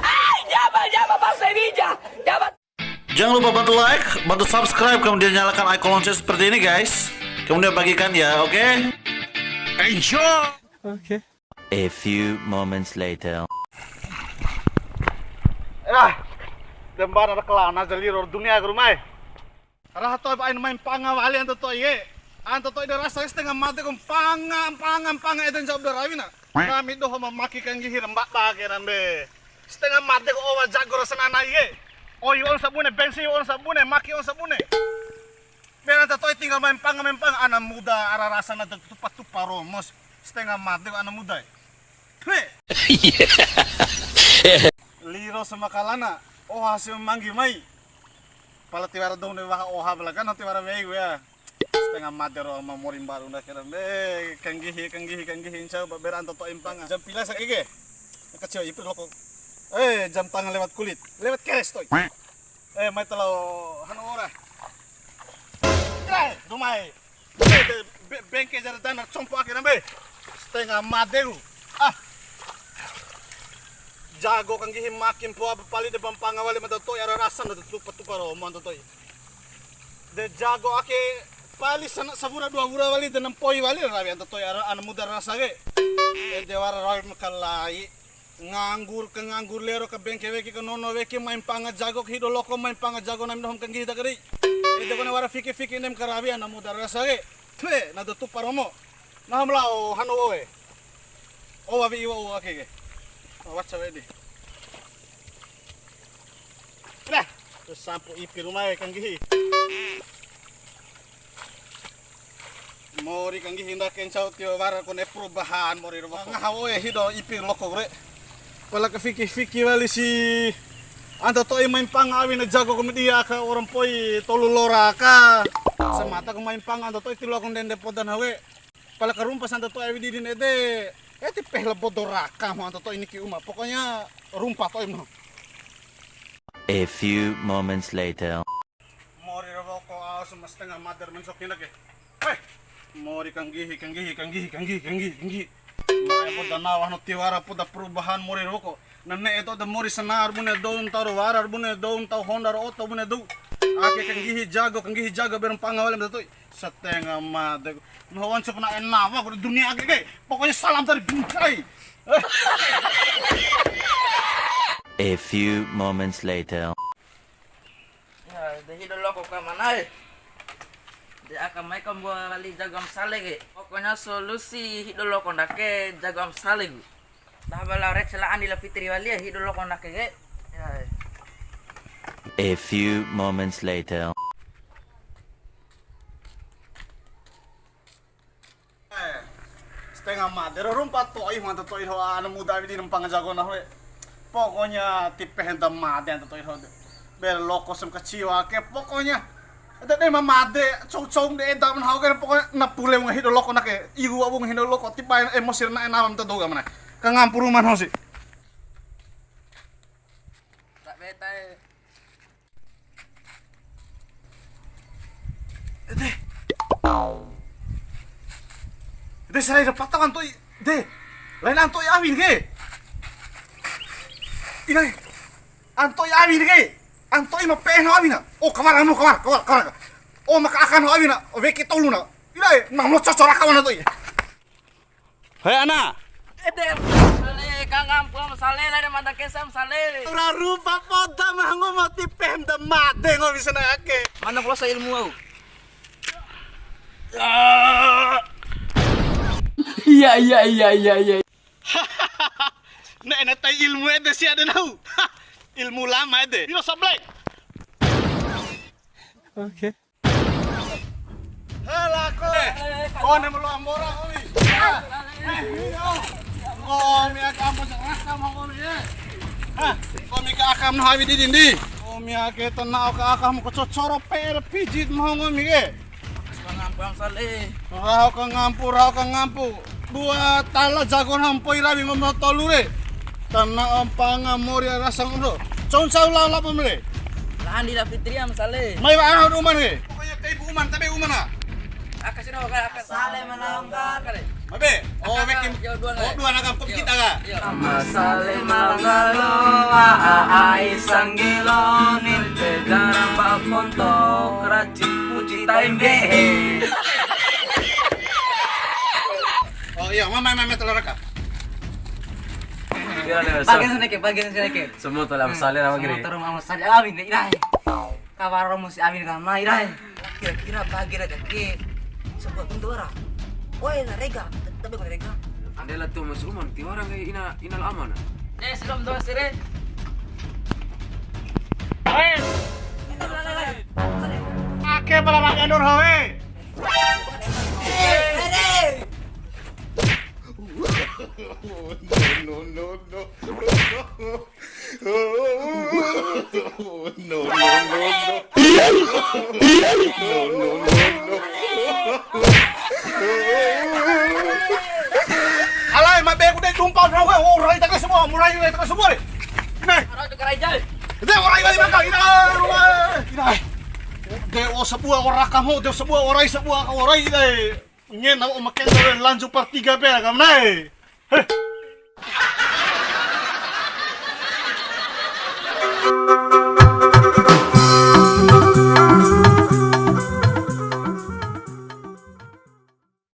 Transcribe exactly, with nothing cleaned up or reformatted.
Ay, llama, llama más Sevilla, llama. Jangan lupa bantu like, bantu subscribe, kemudian nyalakan icon lonceng seperti ini, guys. Kemudian bagikan ya, oke? Enjoy. Oke. A few moments later. Ah, dembana ra kalana jali ro dunia ke rumah. Raha to'i ba aina mai mpanga wali ana to'i ke. Ana to'i de rasa setengah made ku mpanga, mpanga, mpanga ede ncau da rawina. Kami doho mamaki kanggihi ra mbaba ke rambe. Setengah made ku owa jago rasa nana ke. Oi on sabune, bensin on sabune, maki on sabune. Bera ana to'i tinggal mai mpanga, mai mpanga ana muda ara rasa na tupa-tupa romos. Setengah made ku ana muda. Tue. Liro samakalana, oha si manggi mai. Pala tiwara dou ne waha oha bala kan tiwara wei ku ya. Setengah made ro ma mori mbaru nda kira. Be, kanggihi, kanggihi, kanggihi, insya Allah bera ana to'i mpanga. Jam pila sake ke? Kecil ipi loko. Eh, jam tangan lewat kulit. Lewat keres to'i. Eh, mai talo hanu ora. Eh, rumah e. Be-, be-, bengke jara dana compo ake rambe. Setengah made ku. Ah. Jago kanggihi makin poa pali de ba mpanga wali ma ana to'i ara rasa na tupa-tupa ro ma ana to'i. De jago ake pali sana sawura dua wura wali de na mpoi wali rawi ana to'i ara ana muda rasa ke. Ede wara rawi makalai. Nganggur ka nganggur lero ka bengke weki ka nono weki mai mpanga jago ka hido loko mai mpanga jago nami dohom kanggihi ta kari. Ede kone wara fiki-fiki nem karawi ana muda rasa ke. Tue, na do tupa romo. Nahu ma lao hanu oe. Owa wi'i wa'u ake ke. Waca wedi. Nah, sampu ipi rumah e kanggihi. Mori kanggihi ndake ncau tio wara kone perubahan mori ro woko. Ngaha woe hido ipi loko re. Pala ka fiki-fiki wali si ana to'i mai mpanga awina jago komedia ka orang poi tolu lora ka. Samata ku mai mpanga ana to'i ti loa ku ndende podan hawe. Pala ka rumpa ana to'i awi didin ede. Eh, ti peh la bodo raka mo ana to'i niki uma. Pokoknya rumpa to'i mo. A few moments later. Mori ro woko au sama setengah mader mencoki ndake. Hei, mori kanggihi, kanggihi, kanggihi, kanggihi, kanggihi, kanggihi. Mai poda nawa no tiwara poda perubahan mori ro woko. Nane eto da mori senar bune dou ntau ro warar bune dou ntau honda ro oto bune dou. Ake kanggihi jago, kanggihi jago berempang awalem datoi. Setengah made. No wancup na enawa ko dunia ake ke. Pokoknya salam dari bungkai. A few moments later. Ya, de hido loko ka mana e? De aka mai ka mbua wali jago am sale ke. Pokoknya solusi hido loko ndake jago am sale ku. Dah bala rek sela Andi la Fitri wali ya hido loko ndake ke. Ya. A few moments later. Eh, setengah made ro rumpa to'i, manta to'i ho ana muda widi nempang jago nahu e. Pokoknya tipe henta made anta to'i ho. Ber loko sem keciwa ke pokoknya. Ede de ma made cong-cong de eda man hau ke pokoknya na pule wunga hido loko nake. Iru wunga hido loko tiba emosi na enam ta doga mana. Ka ngampu ruman ho si. Tak beta e. Ede. Ede, sarai dapat tangan to'i. De. Lain ana to'i awin ke. Inai. Ana to'i awin ke. Ana to'i ma pe'e no awina. Oh, kamar anu, kamar, kamar, kamar. Oh, maka akan no awina. Oh, weki tolu na. Inai, nang lo cocor aka mana to'i. Hei, ana. Ede, sale, kangampu am sale, lare mada kesam sale. Ura rupa poda ma ngomo ti pem da made ngomi sana ake. Mana pulosa ilmu au? Iya, iya, iya, iya, iya. Nek, nek tai ilmu ede si ada nau. Ilmu lama ede. Piro sablek? Oke. Halako. Kone melo ambora kami. Kami aka ampo raka ma kami e. Hah, kami ka akam no hawi di dindi. Kami ake tenao ka akam ko cocoro P R pijit ma ngomi ke. Kangampu am sale. Raho kangampu, raho kangampu. Dua tala jago nampoi rawi ma tolu re. Tana ampanga mori rasa ngondo. Cou cau lao labo mele. Lahan di la Fitri am sale. Mai wa ana uman ke. Pokoknya kai bu uman tabe uman ah. Aka sini, aka, aka. Sale malanggar. Aka deh. Mabe, oh, aka, wekim, aka, yo, dua, oh, dua nakam, kopi kita ka? Yo. Ama sale malanggar lo, a, a, ai sanggilo, ninte jarang ba ponto, keraci puci taimbe. Oh iya, mama, mama, telur aka. Iya, iya, bagian sini ke, bagian sini ke. Semua telah masalah nama gini. Semua terus masalah, amin, irae. Kawara musi amin kama irae. Kira-kira bagi rega ke sebuah bentuk orang. Oi, na rega, tapi bukan rega. Ande la tu mas uman, tiwara ngai ina, ina la amana. Eh, siram doa sire. Hei. Ake pala makan dor hawe. Eh, eh, eh. No, no, no, no. No, no, no, no. No, no, no, no. Alai, mabe ku dei tumpah, bro. Weh, oh, rai tak semua, murai rai tak semua ni. Nih. Aro tu kerai jai. Dia orang yang makan, ina, ina. Dia, oh, sebuah orang kamu, dia sebuah orang, sebuah orang, ina. Ngena o make lanjut part tiga pe, kam nai. Heh.